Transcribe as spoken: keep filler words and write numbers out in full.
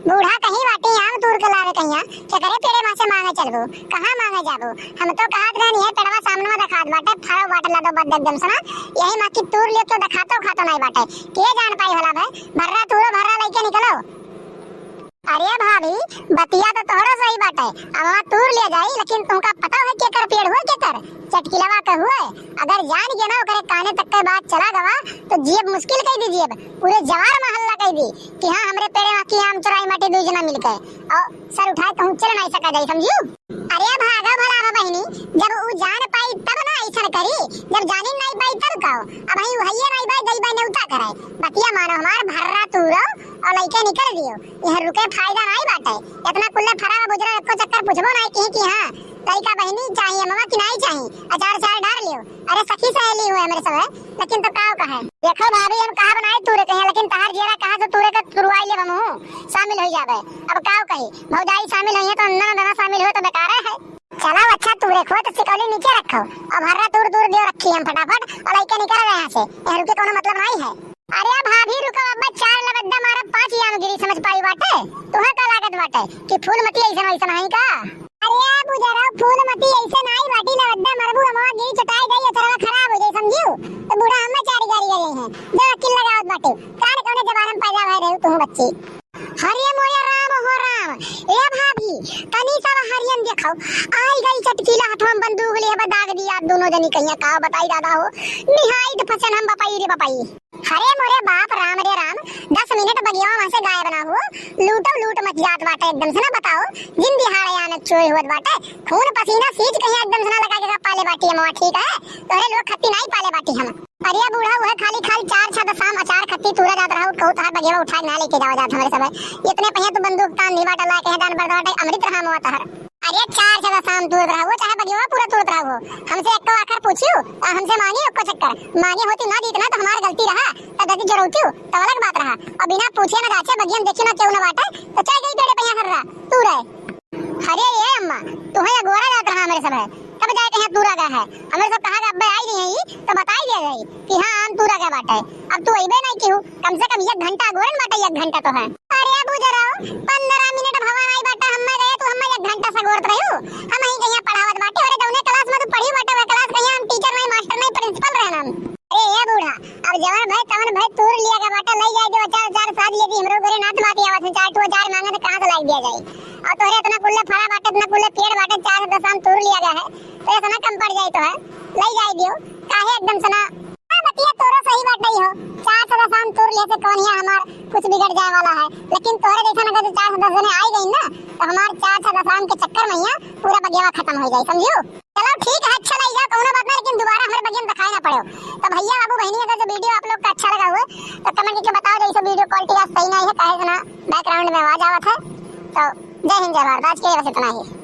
बूढ़ा कहीं बाटी आम तूर के लावे कहिया, केकरे पेड़े मा से मांगे चलबू, कहाँ मांगे जाबू? हम तो कहत रहनी है, पेड़वा सामने मा देखात बाटे, फरल बाटे लदो बद एकदम से ना, यही मा की तूर लियो, क्यों देखातो खातो नहीं बाटे, के जान पाई होला भाई, भर्रा तूरो भर्रा लइके निकलो। अरे भाभी, बतिया तो तोहरो सही बाटे, अमवा तूर ले जाई, लेकिन तुमका पता है केकर पेड़ हुए, केकर? चटकिलवा के हुए। अगर जान गए ना ओकरे काने तक के बात चला गवा, तो जियब मुश्किल कई दी, जियब पूरे जवार मा हल्ला कई दी कि हाँ, हमरे पेड़े मा की आम चोराई बाटी दुई जना मिलके, और सर उठाए कहूँ चल नहीं सका जाई, समझू? अरे भागा भला बा बहिनी, जब उ जान पाई तब ना ऐसन करी, जब जानी नहीं पाई तब का? अब ही उहइये नहीं बा, गई बा नेवता करे। बतिया मानो हमार, भर्रा तूरो और लइके निकल दियो। यहाँ रुके फायदा नहीं बाटे। इतना कुल्ले फरा बा बुजरा, एको चक्कर पूछबो नहीं की कि हाँ, लइका बहिनी चाहिए ममा कि नहीं चाहिए, अचार अचार डाल लियो। अरे सखी सहेली हुए हमरे सब है, लेकिन तो काव कहे। देखो भाभी, हम कहा बनाए तूरे कहे, लेकिन तहार जियरा कहा से तूरे का तुरवाई ले बमू, शामिल हो जावे। अब काव कही, भौजाई शामिल हुई है तो अंदर अंदर शामिल हुए तो बेकार है। चलो अच्छा, तूरे खो तो सिकौली नीचे रखो, अब हर्रा तूर दूर दियो रखी हम फटाफट, और लइके निकल रहे यहाँ से, यहाँ रुके कोनो मतलब नहीं है। अरे भाभी रुको, अब चार लबड्डा मारब, पाँच आम गिरी, समझ पाई बाटे? तुहे का लागत बाटे कि फूलमती ऐसन वैसन हई का? अरे बुजरा, फूलमती ऐसे नाई बाटी, लबड्डा मरबू, अमवा गिरी चटाई जाई, अचरवा खराब हो जाई, समझियो? तो बूढ़ा हमें चारी गारी गए हैं, जो अकिल लगावत बाटे, कान कौने जमाना में पैदा भय रहे तू बच्ची। हरे मोया राम हो राम। ए भाभी, तनी सा हरियन देखो, आई गई चटकीला हथवा में बंदूक ले, बदाग दिया दोनों जनी कहिया का बताई दादा हो, निहायत फसन हम बपाई रे बपाई। हरे मोरे बाप राम रे राम, दस मिनट बगियावा मा से गायब ना हुओ, लूटो लूट मच जात बाटे एकदम से ना, बताओ, जिन दिहाड़े आने चोरी होत बाटे, खून पसीना सींच कहिया एकदम से ना लगा के पाले बाटी हम, ठीक है, तोहरे लोग खत्ती नहीं पाले बाटी हम। अरे बूढ़ा, वह खाली खाली चार छह दसाम अचार खत्ती तूरा जात रहा, कहू तोहार बगियावा उठा के ना लेके जावा जात हमरे सब, इतने पहिया तू बंदूक तान दी बाटा ला के जान बरदा बाटे, अमृत रहा मवा तोहर। अरे चार छह दसाम तूरत रहा, वो चाहे बगियावा पूरा तूरत रहा हो, हमसे एक्को आखर पूछियो, आ हमसे मांगी एक्को चक्कर, मांगी होती ना जीतना तो हमार गलती रहा, तब जदी जरूरतियो, तब अलग बात रहा, और बिना पूछे ना जाचे बगिया में देखियो ना क्यों ना बाटे, तो चल गई पेड़े पहिया हर्रा, तू रहे। अरे ए अम्मा, तुहे अगोरा जात रहा हमरे सब है, तब जाए कहे तूरा गया है, हमरे सब कहा कि अब्बे आई नहीं है, तो बताई दिया जाई कि हाँ, आम तूरा गया बाटे। अब तू अइबे नहीं किहू, कम से कम एक घंटा अगोरन बाटे, एक घंटा तो है। अरे बुजरो, पन्द्रह मिनट भवा नहीं बाटे, हम्मे गए तू हम्मे एक घंटा से अगोरत रह्यू, हम ही कहिया पढ़ावत बाटे, अरे जौने क्लास मा तू पढ़ी बाटे, वह क्लास कहिया हम टीचर नहीं, मास्टर नहीं, प्रिंसिपल रहन हम। अरे ए बूढ़ा, अब जवन भय तवन भय तूर लिया गया बाटे, लई जाए दे, चार चार साथ ले दी, हमरो घरे नात माती आवत है, चार ठो चार मांगे तो कहाँ से लाई दिया जाए? और तोहरे इतना कुल्ले फरा बाटे, इतना कुल्ले पेड़ बाटे, चार से दस आम तूर लिया गया है, तो इतना कम पड़ जाए तो है, लई जाए दियो, काहे एकदम से ना। हाँ, बतिया तोरो सही बाटे ही हो, चार से दस आम तूर ले से कौन हिया हमार कुछ बिगड़ जाए वाला है, लेकिन तोहरे जैसा अगर जो चार से दस जने आई गई ना, तो हमार चार से दस आम के चक्कर में हिया पूरा बगियावा खत्म हो जाए, समझियो? चलो ठीक है, अच्छा लग जाओ, कौनो बात ना, लेकिन दोबारा हमारे बगिया में दिखाई ना पड़ो। तो भैया बाबू बहनी, अगर जो वीडियो आप लोग का अच्छा लगा हुआ तो कमेंट करके बताओ, जैसे वीडियो क्वालिटी आज सही नहीं है, काहे से ना बैकग्राउंड में आवाज आवत है। तो जय हिंद, जय भारत, आज के लिए बस इतना ही।